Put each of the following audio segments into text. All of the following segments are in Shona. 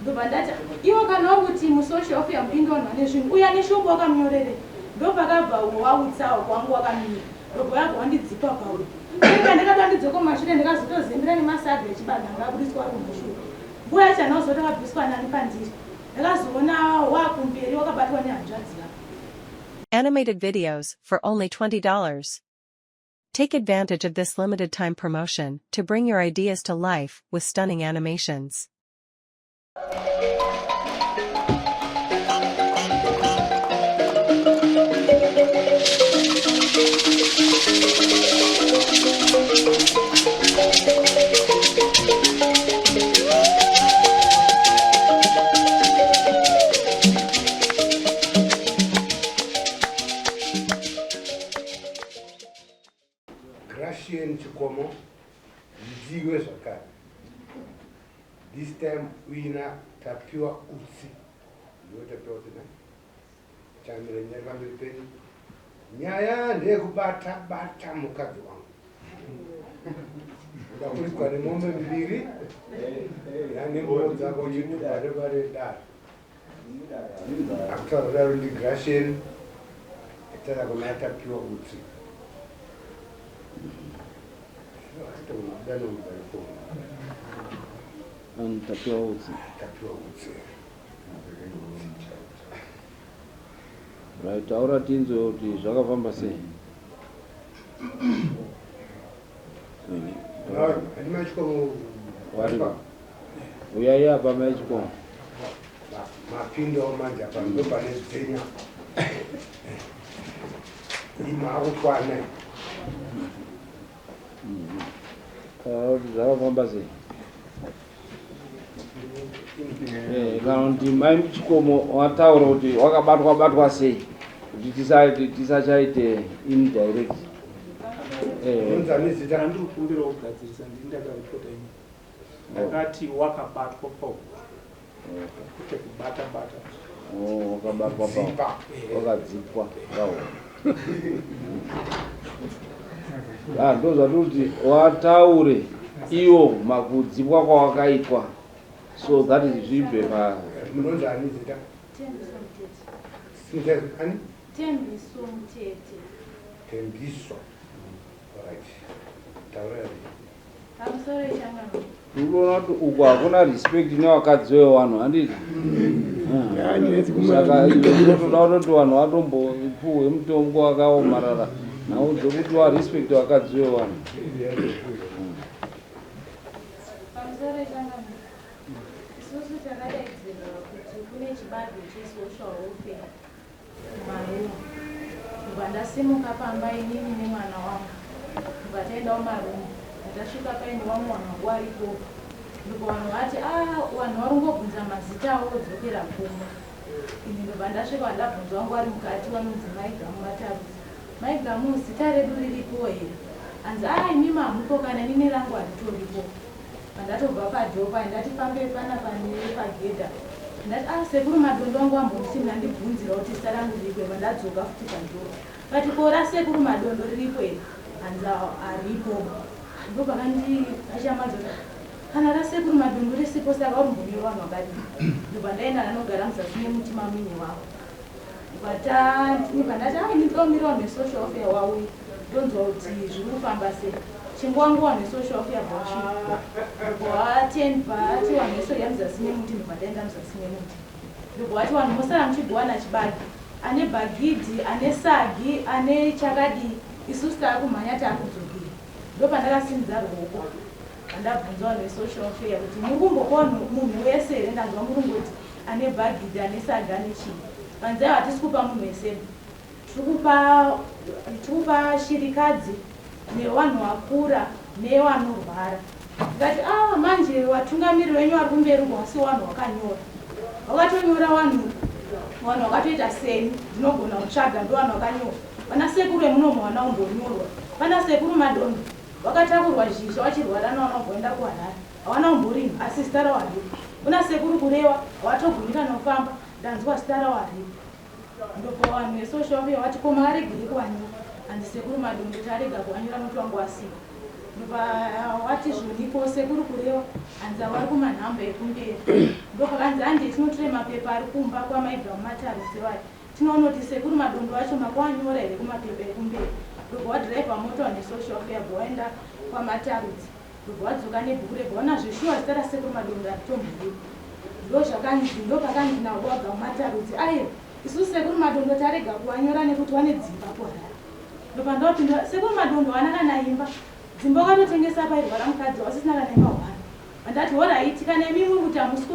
Ndobva ndati iwo kana wakuti musocial welfare mupinge vanhu vane zvinhu uya neshopu wakamunyorerei. Ndopakabva uwo wautsawo kwangu wakamira. Ndobva wabva wandidzipa pauro. Ndega ndakada ndidzoka kumashure ndakazotozembera nemasaga echibage anga abudiswa ari kumashure. Nguva yacho handina kuziva kuti akabviswa nani pandiri. Ndakazoona wakumberi wakabatwa nehanzvadzi yako. Animated videos for only $20. Take advantage of this limited time promotion to bring your ideas to life with stunning animations. Gracian Chikomo ndiwe zvakare this time uina Tapiwa Utsi ndiwe Tapiwa Utsi ne chamira nyaya pamberi penyu nyaya ndeyekubata bata mukadzi wangu ndakuripwa nemombe mbiri yanenguo dzako uchitupa rebare dare Akutaura kudaro ndiGratian achitaura kuna Tapiwa Utsi. Tapiwa Utsi. Tapiwa Utsi. Right, taura tinzwe kuti zvakafamba sei. Uyai apa mai Chikomo. Mapindawo manje apa ndo pane dzenya. Ima akukwana. Taura kuti zvakafamba sei. Eh, kana kuti mai Chikomo wataura kuti wakabatwa batwa sei kuti tisachaite indirect. Eh. Unzani zita? Ndiri kukumbirawo kugadzirisa ndini ndakaripota ini. Ndakati wakabatwa pahuro. Kwete kubata bata. Oh, wakabatwa pa wakadzipwa pahuro. Ah, ndozvatiri kuti wataure iwo makudzipwa kwawakaitwa so that zvibve pa Munonzi ani zita? Tembiso Mutete. Mutete ani? Tembiso Mutete. Tembiso. Alright. Taura. Pamusoro yechangano. Unoona kuti uku hakuna respect nevakadzi vevanhu handiti? Saka inotoda kutoti vanhu vatombopuhwe mutongo wakaomarara nhau dzekuti warespect vakadzi vevanhu. Pamusoro yechangano. Isusu takadaidzirwa kuti kune chibage chesocial welfare kumaruwa. Ndobva ndasimuka pamba inini nemwana wangu. Ndobva taenda kumaruwa. Tasvika paine vamwe vanhu vangu varipo. Ndobva vanhu vati ah vanhu vari kungobvunza mazita avo vodzokera kumba. Ini ndobva ndasvika vandabvunza vangu vari mukati vanonzi Mai Gamu Matarutsa. Mai Gamu zita redu riripo here? Hanzi ah imimi hamupo kana inini rangu haritoripo. Pandatobva padoor paye ndati fambei panapa nepagedha ndati ah sekuru Madondo wangu wambomuti ndandibvunzira kuti zita rangu riripo here pandadzoka futi padoor vati ko rasekuru Madondo riripo here hanzi haripo ndopakandikashamadza kuti kana rasekuru Madondo risipo saka uri mbonyora vanhu vakadii ndobva ndaenda ndanogara muzasi memuti mamini wavo Ndobva ndati ah ini ndomirira vanhu vesocial welfare wauya ndonzwa kuti zviri kufamba sei. Chinguva nguva vanhu vesocial welfare vasvika. Ndobva vatendwa vati vanhu vesocial muzasi memuti ndobva ndaenda muzasi memuti. Ndobva vati vanhu mosara muchigowana chibage. Ane bhagidhi, ane sagi, ane chakadii isusu taakumhanya taakudzokera. Ndopandakasimudza ruoko pandabvunza vanhu vesocial welfare kuti muri kumbopa munhu wese here ndanzwa murungoti Ane bhagidhi, ane saga, ane chii. Panze apo hatisi kupa munhu wese. Tiri kupa tiri kupa shirikadzi nevanhu vakura nevanorwara. Ndikati ah manje vatungamiri venyu vari kumberi uko hasi vanhu vakanyora. Vakatonyora vanhu vanhu vakatoita seni ndinogona kutsvaga ndovanhu vakanyora. Vana sekuru vemunomu havana kumbonyorwa. Vana sekuru Madondo vakatakurwa zhizha vachirwara nawana kumboenda kuHarare. Hawana kumborima asi zita rawo haripo. Kuna sekuru kurewa hawatogoni kana kufamba ndanzwa zita rawo haripo. Ndopa vanhu vesocial welfare vati ko makaregerei kuvanyora hanzi sekuru Madondo tarega kuvanyora nokuti wangu wasipo. Ndopa wati zvoniko sekuru kurewa hanzi vari kumanhamba ekumberi. Ndopakanzi hande tinotore mapepa ari kumba kwamaibva mumatarudzi vayo tinoona kuti sekuru Madondo vacho makawanyora here kumapepa ekumberi. Ndobva wadhiraivha mota nesocial welfare, bva waenda kwamatarudzi, ndobva wadzoka nebhuku rebva waona zveshuwa zita rasekuru Madondo haritomburipo. Ndo zvakanzi, ndo pakanzi navo wabva mumatarudzi, aiwa, isusu sekuru Madondo tarega kuvanyora nekuti vane dzimba kuHarare. Ndobva ndopindura, sekuru Madondo haana kana imba, dzimba wakatotengesa pairwara mukadzi, wasisina kana imba hwani. Vandati horaiti, kana imi muri kuti hamusi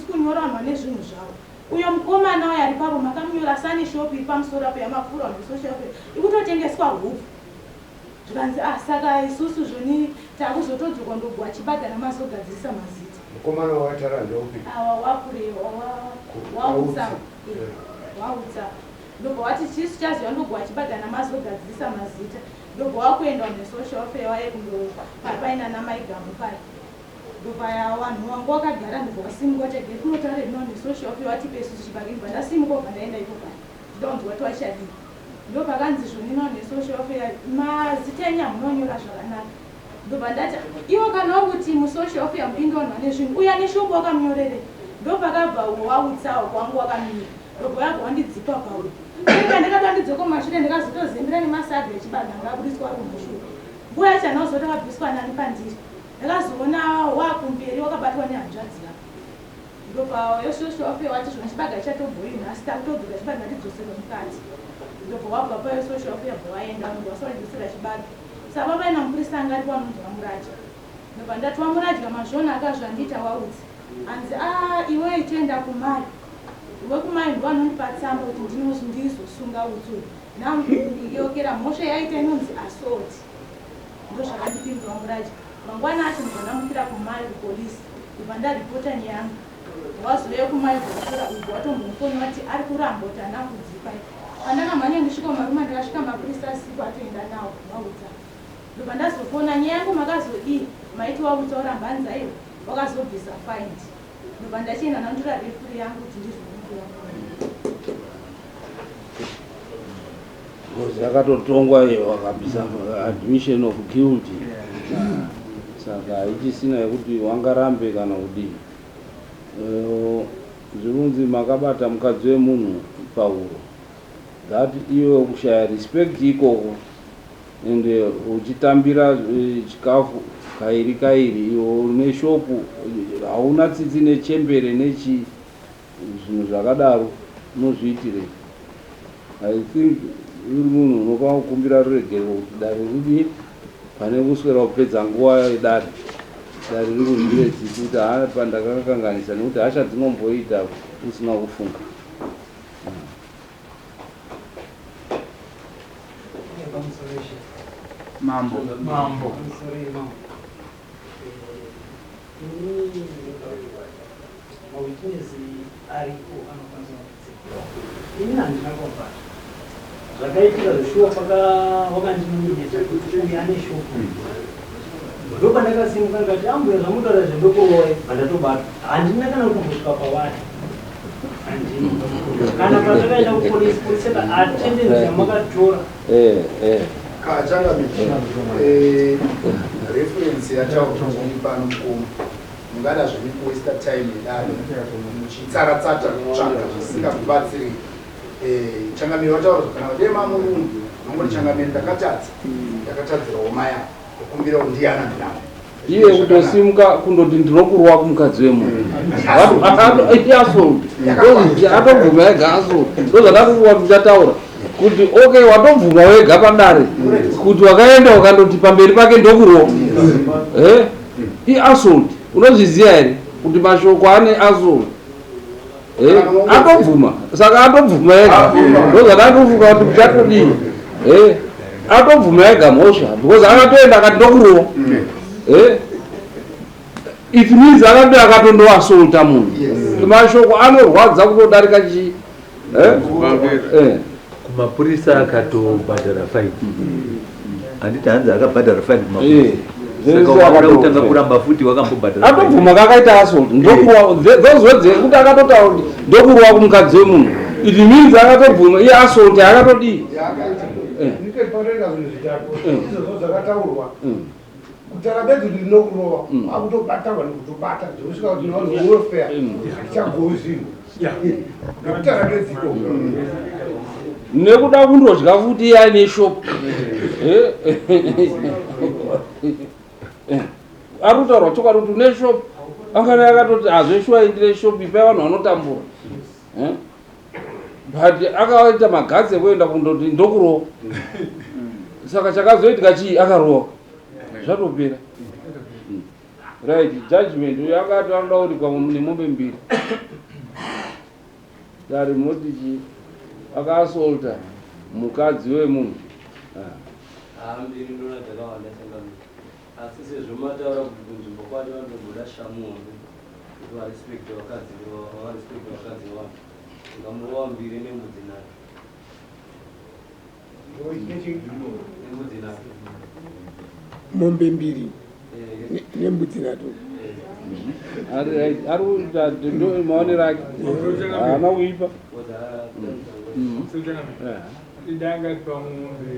kunyora vanhu vane zvinhu zvavo, uyo mukomana uyo ari papo makamunyora asi ane shopu iri pamusoro apo yamapfuura vanhu vesocial welfare ikutotengeswa hupfu. Zvikanzi ah, saka isusu zvoni takuzotodzoka ndogwa chibaga namazogadzirisa mazita. Mukomana wawatara ndeupi? Awa wakurewa wautsa wautsa. Ndobva wati chisu chaziva ndogwa chibaga namazogadzirisa mazita. Ndobva wakuenda vanhu vesocial welfare vaye kundo paina namaigamu paya. Ndobva vanhu wangu wakagara, ndobva wasimuka kuti agere kunotaura ino vanhu vesocial welfare vatipe isusu chibage. Ndobva ndasimuka ubva ndaenda ipo paya ndidaunzwa kuti wachadii. Ndopakanzi zvoni ino vanhu vesocial welfare mazita enyu hamunonyora zvakanaka. Ndobva ndati iwo kana uri kuti musocial welfare mupinde vanhu vane zvinhu, uya neshopu wakamunyorere. Ndopakabva wautsawo kwangu wakamira, ndobva yabva wandidzipa pauri. Ika ndakada ndidzoka mumashure, ndakazotozembera nemasaga echibaga anga abudiswa ari kumashure. Nguva yacho handina kuzoti akabviswa nani pandiri. Ndakazoona wakumberi wakabatwa nehanzvadzi yako. Ndobva yosocial welfare wati zvona chibaga chatobhoyi nhasi takutodzoka chibaga ngatidzosere mukati. Ndobva wabva payo social welfare bva waenda vanobva vasawaidzosera chibaga. Saka papaina mupurisa anga aripo anonzi waMuradya. Ndobva ndati waMuradya mazvona akazvandiita wautsi. Hanzi ah iwe itoenda kumai. Iwe kumai ndivo vanondipa tsamba kuti ndizosunga utsi uyu. Namuyokera mhosva yaita inonzi assault. Ndozvakandipindura waMuradya. Mangwana acho ndobva ndamukira kumai kupolice. Ndobva ndaripota nyaya yangu. Wazouya kumai kutora uyu watombomufoni wati ari kuramba kuti haana kudzipa. Pandakamhanya ndisvika mumaruma ndakasvika mapurisa asipo atoenda nawo vaudza. Ndobva ndazofona nyaya yangu makazodii maiti waudza uramba hanzi aiwa wakazobvisa fine. Ndobva ndachienda ndandotora refuri yangu kuti ndizvomukira. Ngozi yakatotongwa iyo, wakabvisa admission of guilt, saka haichisina yekuti wangarambe kana kudii. Zvinonzi makabata mukadzi wemunhu pahuro, that iwe kushaya respect ikoko, ende uchitambira chikafu kairi kairi, iwe une shopu, hauna tsitsi nechembere nechi zvinhu zvakadaro unozviitirei? I think uri munhu unokwanisa kukumbira ruregerero kuti dare ridii pane kuswera kupedza nguva yedare. Dare rikunzwire tsitsi kuti haa pandakakanganisa, nekuti hasha dzinomboita usina kufunga. Mambo. Mambo. Mawitness aripo anokwanisa kutsigura. Ini handina kubata zvakaitika zveshuwa. Paka wakandinomineta kuti uyu ane shopu, ndopandakasimuka ndikati ambuya zvamutaura zvendokuroya, vandatobata. Handina kana kutombosvika pavari, handina kana patakaenda kupolisi. Polisi attendance yamakatora. Kachangamire, reference yataura kuti pano mukoma mungada zvenyu kuwaster time yedare muchitsaratsata kutsvaga zvisingakubatsiri. Changamire vataura zvakanaka. Dai mamurungu mangoti changamire ndakatadza, ndakatadzirawo maya, kukumbirawo ndiyana ndinavo. Iye kutosimuka kundoti ndinokurwa kumukadzi wemunhu assault, atobvuma ega assault. Ndozvandatokuwa tichataura kuti okay, watobvuma wega padare kuti wakaenda ukandoti pamberi pake ndokurwa, iassault. Unozviziva here kuti mashoko ane assault? Atobvuma, saka atobvuma ega. Ndozvandatofunga kuti muchatodii. Atobvuma ega mhosva because akatoenda akati ndokurova. It means akati akatondoassaulta munhu. Mashoko anorwadza kutodarika chii. Kumapurisa akatobhadhara fine, handiti? Hanzi akabhadhara fine kumapurisa, saka wakuda kutanga kuramba futi wakambobhadhara. Atobvuma kakaita assault, ndokurwa. Those words ekuti akatotaura kuti ndokurwa kumukadzi wemunhu, it means akatobvuma iye assault akatodii. Panoita zvinhu zvitatu izvozvo zvakataurwa. Kutaura bedzi kuti ndinokurova, akutobata vanhu, kutobata zvokusvika kuti navanhu welfare hatichagovi zvinhu nekutaura bedzi ikoko. Nekuda kundodya futi iye aine shop. Ari kutaurwa chokwadi kuti une shop, angana akatoti hazveshuwa, indire shop ipai vanhu vanotambura. But akaita magatsi ekuenda kundoti ndokurova. Saka chakazoitika chii? Akarowa, zvatopera. Right, judgment. Uyo akati anoda kuripwa nemombe mbiri. Dare, moti chii? Akaassaulta mukadzi wemunhu. Ah. Mbiri ndona dzakawanda, changamire, asi sezvo mataura kuti kunzvimbo kwacho vanotomboda shamu hombe kuti varespekte vakadzi, varespekte vakadzi vavo, ngamurowa mbiri nembudzi nhatu. Nembudzi nhatu. Mombe mbiri nembudzi nhatu. Ari right, ari kuita ndo maonero ake, haana kuipa. Ndanga pamombe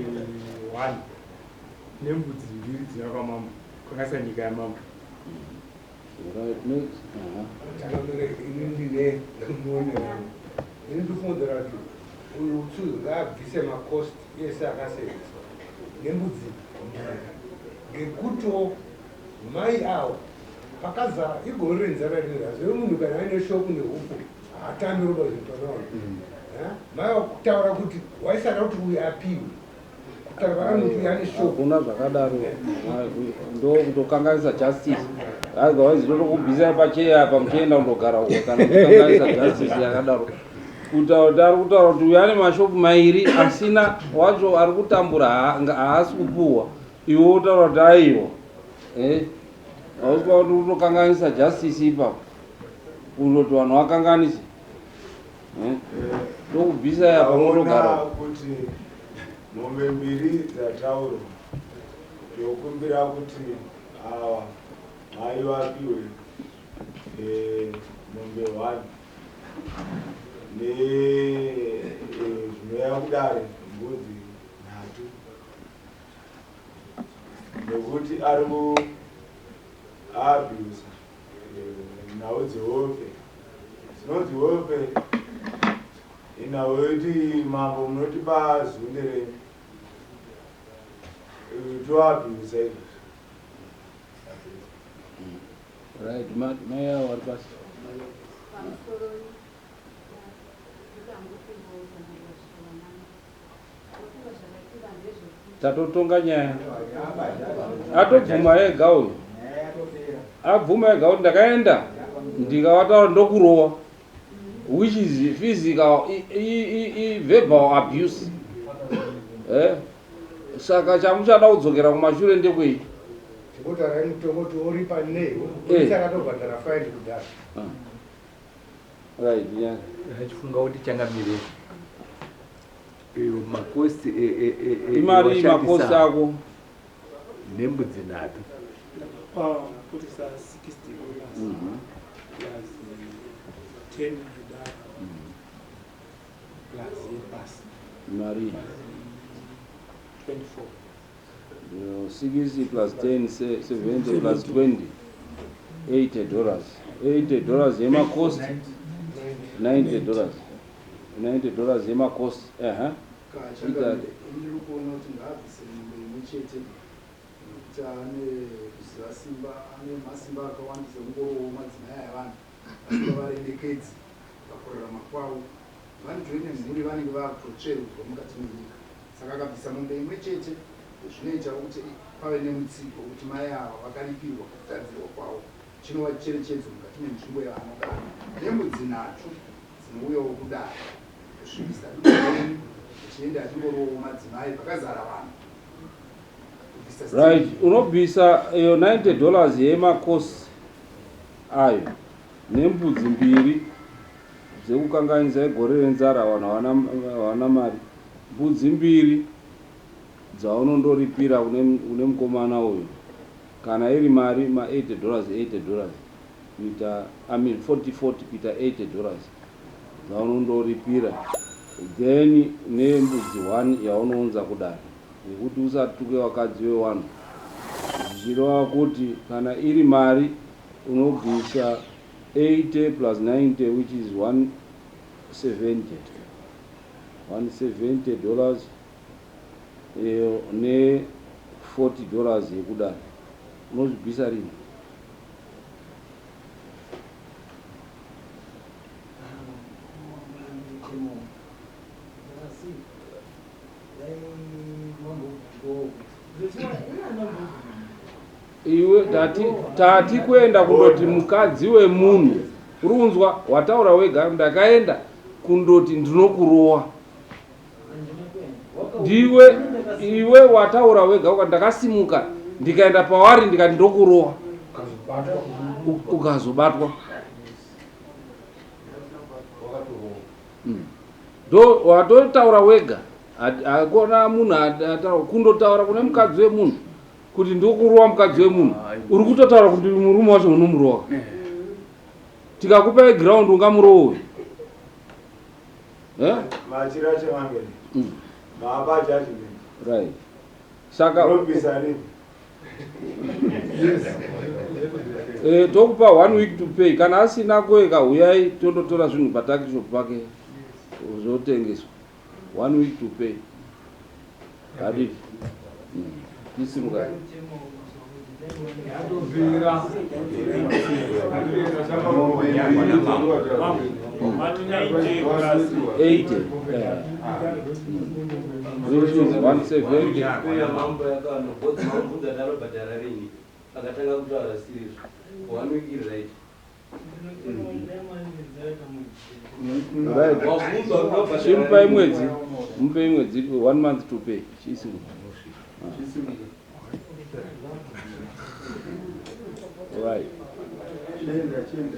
one nembudzi mbiri dziya kwamambo, kwakaisa nyika yamambo. Right, next. Changamire, ini ndine muonero wangu. Ini ndikufungidzira kuti uyu utsi ngaabvise macost ese akaseveswa nembudzi mbiri, ngekutiwo mai avo pakazara igore renzara riri hazviri. Munhu kana aine shopu nehuku haatami roba zvinhu panaona. Mai vakutaura kuti waisada kuti uyu apiwe, kutaura vakanoti uyu ane shopu. Hakuna zvakadaro, ndo kutokanganisa justice. Otherwise totokubvisai pacheya apa, muchienda kundogara uko kana kukanganisa justice yakadaro. Kutaura kuti ari kutaura kuti uyu ane mashopu mairi asina wacho ari kutambura, haasi kupuhwa, iwe wotaura kuti aiwa. Hausi kuti kutokanganisa justice ipapo, kundoti vanhu vakanganise. Tokubvisai apa, mundogara Aona kuti mombe mbiri dzataurwa, tokumbira kuti ava mai vapiwe mombe one nezvinoya kudare mbudzi nhatu, nekuti ari kuabhusa nhau dzewelfare, dzinonzi welfare. Inhau yekuti mambo munotipa zunde renyu, toabhusa izvozvo. Right, mai avo vari pasi. Pamusoro, ndikambofungawo zvakanaka. Ndofunga zvakaitika ndezvekuti Tatotonga nyaya, atobvuma ega uyu, abvuma ega kuti ndakaenda ndikavataura ndokurowa, which is physical verbal abuse. Saka chamuchada kudzokera kumashure ndekwei? Tingotarai mutongo kuti oripa nei. Polisi akatobhadhara faini kudhara. Right, yeah. Achifunga kuti, changamire, macosts Imari macosts ako. Nembudzi nhatu. Purisa $60 plus 10 yedare plus yebhasi. Mari. 24. 60 plus 10, 70 plus 20, $80, $80 yemacost, $90, $90 yemacost. Ehe. Ndiri kuona kuti ngaabvise mombe imwe chete, nekuti ane kuziva simba, ane masimba akawandisa ekungorowo madzimai avanhu asingavaremekedzi pakurarama kwavo. Vanotove nemhuri, vanenge vakutotsverudzwa mukati menyika. Saka akabvisa mombe imwe chete, zvinoita kuti pave nemutsigo kuti mai ava vakaripirwa kutadzirwa kwavo, chinova cherechedzo mukati menzvimbo yavanogara, nembudzi nhatu dzinouyawo kudare kusvibisa dutu renyu, achienda achingorowo madzimai pakazara vanhu. Kubvisa Right, unobvisa iyo $90 yemacost ayo nembudzi mbiri dzekukanganisa igore renzara, vanhu havana mari. Mbudzi mbiri dzaunondoripira kune mukomana uyu, kana iri mari ma$80, $80 kuita, I mean, 40 40 kuita $80 dzaunondoripira, then nembudzi 1 yaunounza kudare yekuti usatuke vakadzi vevanhu. Zvichireva kuti kana iri mari unobvisa 80 plus 90 which is 170. 170 dollars eh, ne 40 dollars yekudare. Unozvibvisa rini? Iwe tati tati kuenda kundoti mukadzi wemunhu uri kunzwa wataura wega ndakaenda kundoti ndinokurowa ndiwe iwe wataura wega uka ndakasimuka ndikaenda pawari ndikati ndokurowa ukazobatwa Ndo watotaura wega hakuna munhu ataura kundotaura kune mukadzi wemunhu kuti ndokurowa mukadzi wemunhu uri kutotaura kuti murume wacho unomurowa eh. tikakupa ground ungamurowe eh? Right saka Eh, tokupa one week to pay kana asina kueka huyai tondotora zvinhu patakishop pake zvotengeswa one week to pay adii tisimuka 80 yeah. Which is 170. Mambo yakano both mamubvunza tarobhadhara rini akatanga kutaura sirizvo one week iri right. Right. Chimupai mwedzi, mupei mwedzi one month to pay. Chisimuka. Right. Chienda, chienda.